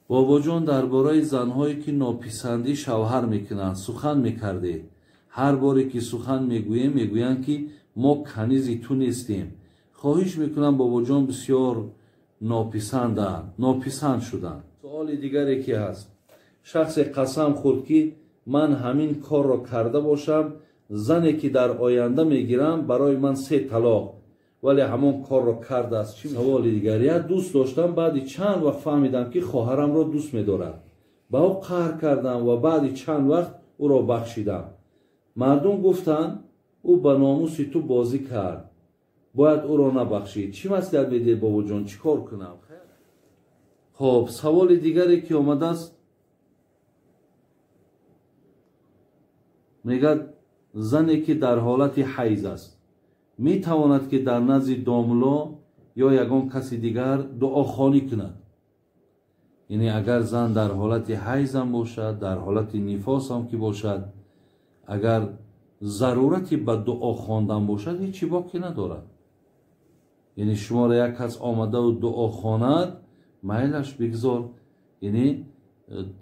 Бобоҷон, дар бораи занҳое ки нописандӣ шавҳар мекунанд сухан мекардед. Ҳар боре ки сухан мегӯем, мегӯянд ки мо канизи ту нестем. Хоҳиш мекунам, бобоҷон, бисёр нописанданд, нописанд шуданд. Суоли дигаре ки ҳаст: шахсе қасам хӯрд ки ман ҳамин корро карда бошам, зане ки дар оянда мегирам барои ман 3 талоқ, вале ҳамон корро кардааст. Чӣ? Саволи дигар: як дӯст доштам, баъди чанд вақт фаҳмидам ки хоҳарамро дӯст медорад. Ба ӯ қаҳр кардам ва баъди чанд вақт ӯро бахшидам. Мардум гуфтанд, ӯ ба номуси ту бозӣ кард, бояд ӯро набахшӣ. Чӣ маслиҳат медиҳед, бобоҷон? Чӣ кор кунам? Хоб, саволи дигаре ки омадааст, мегӯяд зане ки дар ҳолати ҳайз аст метавонад ки дар назди домло ё ягон каси дигар дуохонӣ кунад? Яъне агар зан дар ҳолати ҳайзам бошад, дар ҳолати нифосам ки бошад, агар зарурати ба дуо хондан бошад, ҳеҷ боке надорад. Яъне шуморо як кас омадаву дуо хонад, майлаш бигзор. Яъне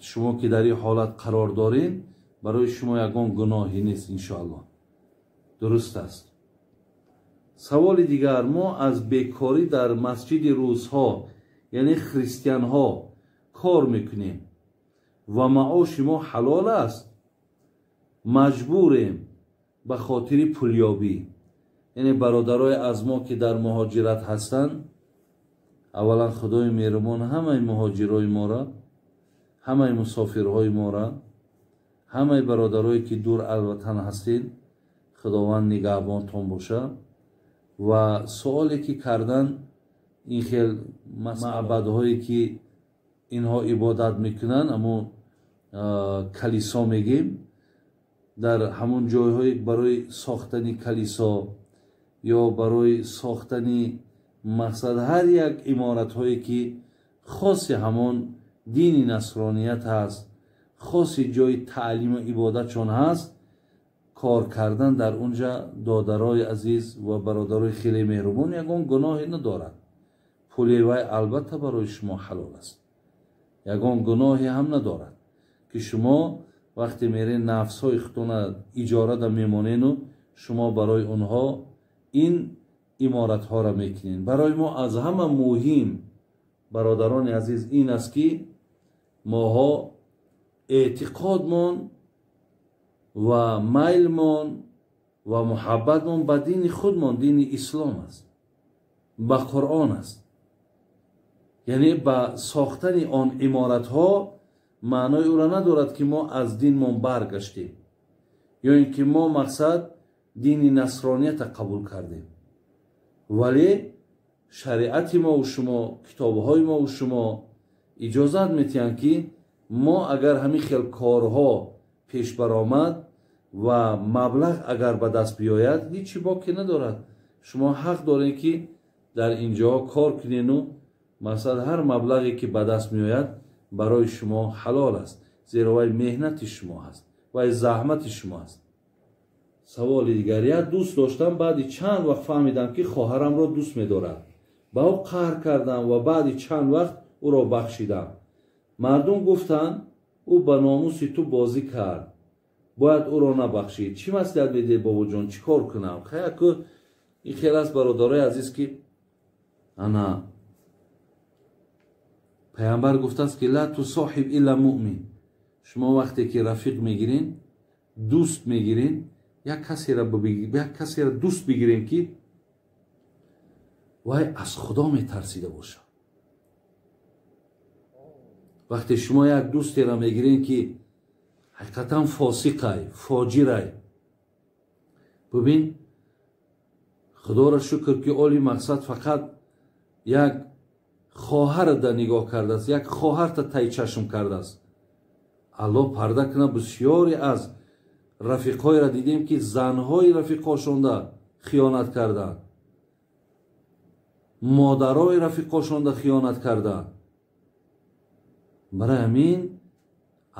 шумо ки дар ин ҳолат қарор доред, барои шумо ягон гуноҳе нест, иншоаллоҳ. Дуруст аст. Саволи дигар: мо аз бекорӣ дар масҷиди русҳо, яъне христианҳо, кор мекунем ва маоши мо ҳалол аст. Маҷбурем ба хотири пулёбӣ. Яъне бародарои аз мо ки дар муҳоҷират ҳастанд, аввалан Худои меҳрубон ҳамаи муҳоҷирои моро, ҳамаи мусофирҳои моро, ҳамаи бародарое ки дур аз ватан ҳастед, Худованд нигаҳбонтон бошад. Ва суоле ки кардан, ин хел маъбадҳое ки инҳо ибодат мекунанд, аммо калисо мегем, дар ҳамон ҷойҳое барои сохтани калисо ё барои сохтани мақсад ҳар як иморатҳое ки хоси ҳамон дини насроният ҳаст, хоси ҷои таълиму ибодатшон ҳаст, кор кардан дар унҷа, додарои азиз ва бародарои хеле меҳрубон, ягон гуноҳе надорад. Пули вай албатта барои шумо ҳалол аст, ягон гуноҳе ҳам надорад ки шумо вақте мерен нафсҳои худтона иҷорада мемонену шумо барои онҳо ин иморатҳоро мекунед. Барои мо аз ҳама муҳим, бародарони азиз, ин аст ки моҳо эътиқодмон ва майлмон ва муҳаббатмон ба дини худмон, дини ислом аст, ба Қуръон аст. Яъне ба сохтани он иморатҳо маънои ӯро надорад ки мо аз динмон баргаштем ё ин ки мо мақсад дини насронията қабул кардем. Вале шариати мову шумо, китобҳои мову шумо иҷозат метиҳанд ки мо агар ҳамин хел корҳо пеш баромад ва маблағ агар ба даст биёяд, ҳеҷ боке надорад. Шумо ҳақ доред ки дар ин ҷо кор кунену масалан ҳар маблағе ки ба даст меояд барои шумо ҳалол аст, зеро вай меҳнати шумо ҳаст, вай заҳмати шумо аст. Саволи дигар: як дӯст доштам, баъди чанд вақт фаҳмидам ки хоҳарамро дӯст медорад. Ба ӯ қаҳр кардам ва баъди чанд вақт ӯро бахшидам. Мардум гуфтанд, ӯ ба номуси ту бозӣ кард, бояд ӯро набахшӣ. Чӣ маслиҳат медиҳед, бобоҷон? Чӣ кор кунам? Хаяку ин хел аст, бародарои азиз, ки ана паямбар гуфтааст ки ла тусоҳиб илла муъмин. Шумо вақте ки рафиқ мегирен, дӯст мегирен, як касеро дӯст бигирем ки вай аз Худо метарсида бошад. Вақте шумо як дӯстеро мегирен ки ҳақиқатан фосиқай, фоҷирай, бубин, Худоро шукр ки оли мақсад фақат як хоҳарда нигоҳ кардааст, як хоҳарта тай чашм кардааст. Аллоҳ парда кунад, бисёре аз рафиқҳоеро дидем ки занҳои рафиқҳошонда хиёнат карданд, модарои рафиқҳошонда хиёнат карданд. Барои ҳамин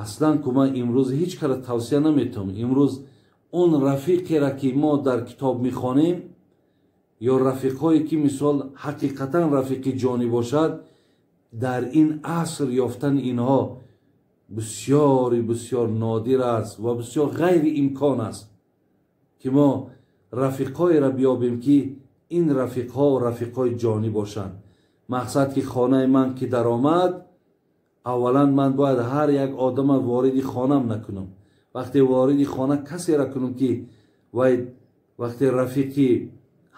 аслан ку ман имрӯз ҳеҷ кара тавсия наметавонам. Имрӯз он рафиқеро ки мо дар китоб мехонем, Ё рафиқҳое ки мисол ҳақиқатан рафиқи ҷонӣ бошад, дар ин аср ёфтани инҳо бисёри бисёр нодир аст ва бисёр ғайриимкон аст ки мо рафиқҳоеро биёбем ки ин рафиқҳо рафиқҳои ҷонӣ бошанд. Мақсад ки хонаи ман ки даромад, аввалан ман бояд ҳар як одама вориди хонам накунам. Вақте вориди хона касеро кунам ки вай вақте рафиқи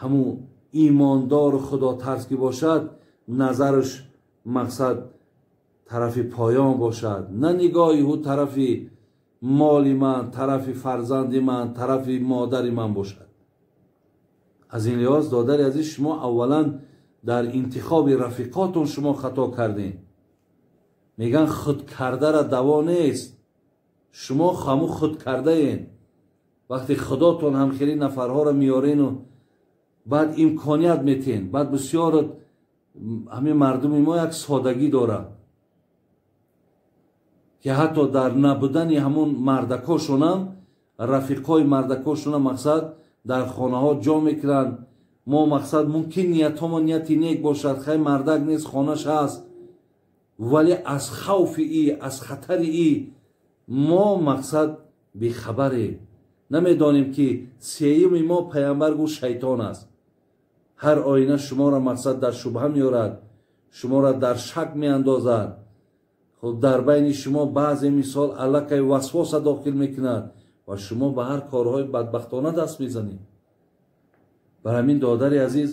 ҳамун имондору худотарс ки бошад, назараш мақсад тарафи поён бошад, на нигоҳи ӯ тарафи моли ман, тарафи фарзанди ман, тарафи модари ман бошад. Аз ин лиҳоз додари азиз, шумо аввалан дар интихоби рафиқотон шумо хато кардем. Меган худкардара даво нест, шумо ҳаму худкардаен. Вақте худотон ҳам хеле нафарҳоро меёрену баъд имконият метен, баъд бисёр ҳамин мардуми мо як содагӣ дорад ки ҳатто дар набудани ҳамун мардакошонам, рафиқҳои мардакошонам мақсад дар хонаҳо ҷо мекунанд. Мо мақсад мумкин ниятҳомо нияти нек бошад, хай мардак нест, хонаш ҳаст, вале аз хавфи и, аз хатари и мо мақсад бехабарем. Намедонем ки сеюми мо пайғамбар гуфт шайтон аст. Ҳар оина шуморо мақсад дар шубҳа меорад, шуморо дар шак меандозад. Хуб, дар байни шумо баъзе мисол аллакай васвоса дохил мекунад ва шумо ба ҳар корҳои бадбахтона даст мезанед. Бар ҳамин додари азиз,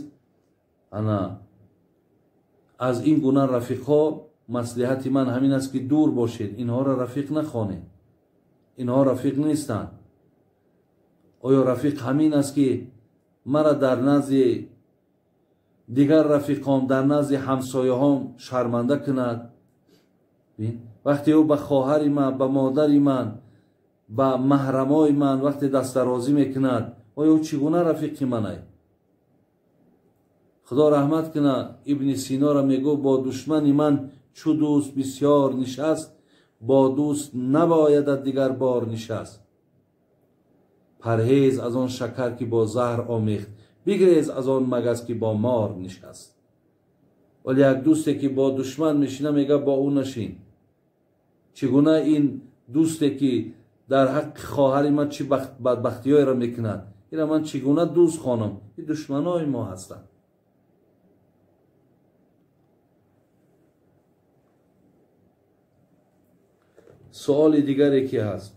ана аз ин гуна рафиқҳо маслиҳати ман ҳамин аст ки дур бошед, инҳоро рафиқ нахонед. Инҳо рафиқ нестанд. Оё рафиқ ҳамин аст ки мара дар назди дигар рафиқом, дар назди ҳамсояҳом шарманда кунад? Вақте ӯ ба хоҳари ман, ба модари ман, ба маҳрамои ман вақте дастдарозӣ мекунад, оё ӯ чӣ гуна рафиқи манай? Худо раҳмат кунад, Ибни Синора мегӯ бо душмани ман чу дӯст бисёр нишаст, бо дӯст набоядат дигар бор нишаст. Парҳез аз он шакар ки бо заҳр омехт, бигрез аз он магас ки бо мор нишаст. Вале як дӯсте ки бо душман мешина, мега бо ӯ нашин. Чӣ гуна ин дӯсте ки дар ҳаққи хоҳари ман чӣ бадбахтиҳоеро мекунад, инро ман чӣ гуна дӯст хонам? Ин душманои мо ҳастанд. Суоли дигаре ки ҳаст,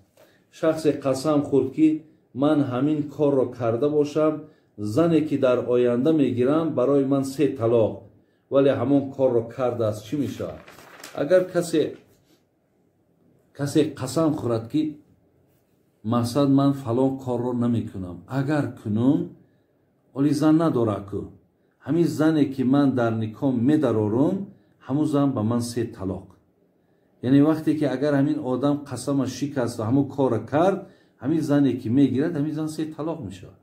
шахсе қасам хӯрд ки ман ҳамин корро карда бошам, зане ки дар оянда мегирам барои ман 3 талоқ, вале ҳамон корро кардааст, чӣ мешавад? Агар касе қасам хӯрад ки мақсад ман фалон корро намекунам, агар кунум, оли зан надорад ку, ҳамин зане ки ман дар никоҳ медарорум, ҳамун зан ба ман 3 талоқ. Яъне вақте ки агар ҳамин одам қасамаш шикаст ва ҳамун корро кард, ҳамин зане ки мегирад, ҳамин зан 3 талоқ мешавад.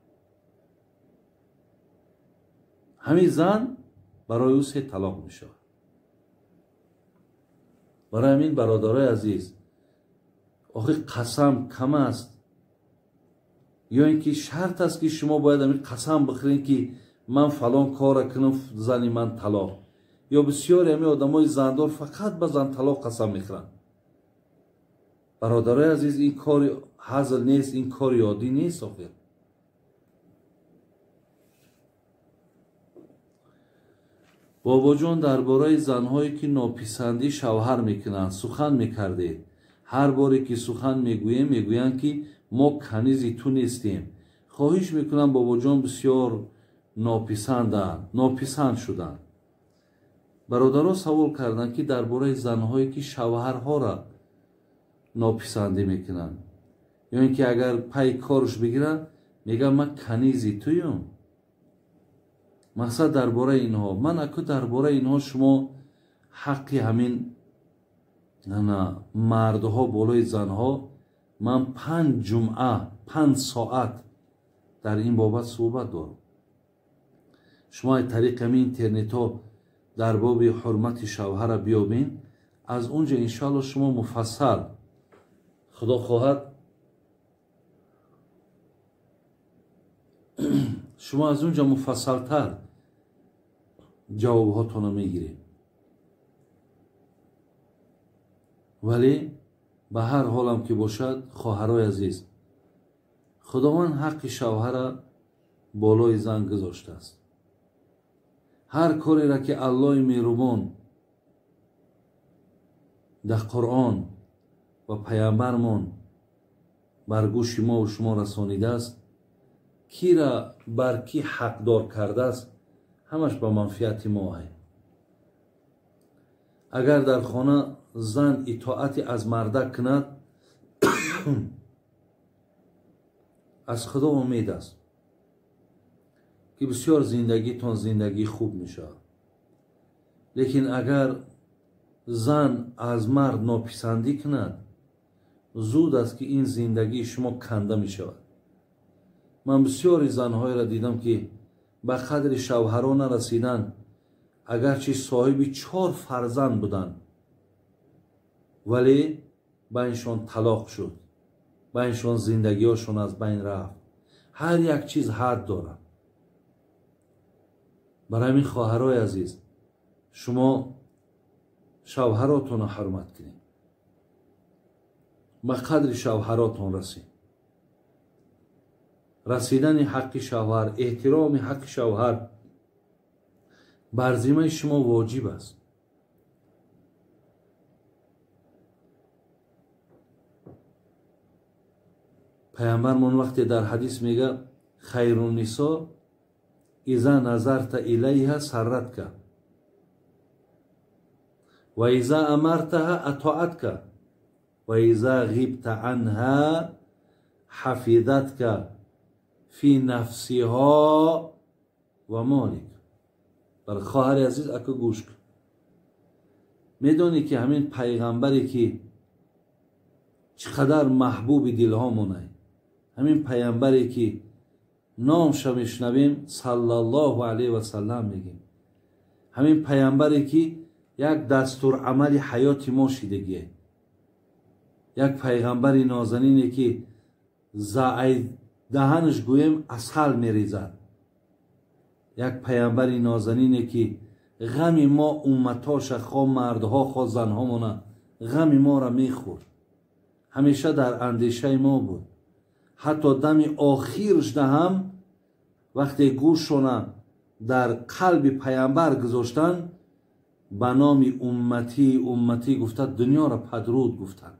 Ҳамин зан барои ӯ 3 талоқ мешавад. Барои ҳамин бародарои азиз, охи қасам кам аст ё ин ки шарт аст ки шумо бояд ҳамин қасам бихӯред ки ман фалон корро кунам, зани ман талоқ. Ё бисёре ҳамин одамои зандор фақат ба зан талоқ қасам мехӯранд. Бародарои азиз, ин кори ҳазл нест, ин кори оддӣ нест. Охир бобоҷон, дар бораи занҳое ки нописандӣ шавҳар мекунанд сухан мекардед. Ҳар боре ки сухан мегӯем, мегӯянд ки мо канизи ту нестем. Хоҳиш мекунам бобоҷон, бисёр нописанд шуданд. Бародаро савол карданд ки дар бораи занҳое ки шавҳарҳоро нописандӣ мекунанд, ё ин ки агар пай корш бигиранд, мегӯянд ман канизи туюм. Мақсад дар бораи инҳо, ман аку дар бораи инҳо шумо ҳаққи ҳамин мардҳо болои занҳо, ман 5 ҷумъа 5 соат дар ин бобат суҳбат дорам. Шумо аз тариқи ҳамин интернетҳо дар боби ҳурмати шавҳара биёбин, аз он ҷо иншоалло шумо муфассал, худо хоҳад, шумо Шумо аз унҷа муфассалтар ҷавобҳотонро мегиред. Вале ба ҳар ҳолам ки бошад, хоҳарои азиз, Худованд ҳаққи шавҳара болои зан гузоштааст. Ҳар кореро ки Аллоҳи меҳрубон дар Қуръон ва паямбармон бар гӯши мову шумо расонидааст, кира бар ки ҳақдор кардааст, ҳамаш ба манфиати мо ай. Агар дар хона зан итоати аз мардак кунад, аз Худо умед аст ки бисёр зиндагитон зиндагии хуб мешавад. Лекин агар зан аз мард нописандӣ кунад, зуд аст ки ин зиндагии шумо канда мешавад. Ман бисёри занҳоеро дидам ки ба қадри шавҳаро нарасиданд, агарчи соҳиби 4 фарзанд буданд, вале байншон талоқ шуд, байншон зиндагиҳошон аз байн рафт. Ҳар як чиз ҳад дорад. Барои ҳамин хоҳарои азиз, шумо шавҳаротонро ҳурмат кунед, ба қадри шавҳаротон расед. Расидани ҳаққи шавҳар, эҳтироми ҳаққи шавҳар бар зиммаи шумо воҷиб аст. Паямбармон вақте дар ҳадис мега хайруннисо иза назарта илайҳа сарратка ва иза амартаҳа атоатка ва иза ғибта анҳа ҳафизатка фи нафсиҳо ва молик. Бар хоҳари азиз, ака гӯш кун. Медонӣ ки ҳамин пайғамбаре ки чӣ қадар маҳбуби дилҳо монай, ҳамин пайғамбаре ки номша мешунавем саллаллоҳу алайҳи васаллам мегем, ҳамин пайғамбаре ки як дастурамали ҳаёти мо шидагие, як пайғамбари нозанине ки даҳанаш гӯем асал мерезад, як пайғамбари нозанине ки ғами мо умматоша, хо мардҳо хо занҳомона, ғами моро мехӯрд, ҳамеша дар андешаи мо буд. Ҳатто дами охиршда ҳам вақте гӯшона дар қалби пайғамбар гузоштанд, ба номи умматӣ умматӣ гуфта дунёро падруд гуфтанд.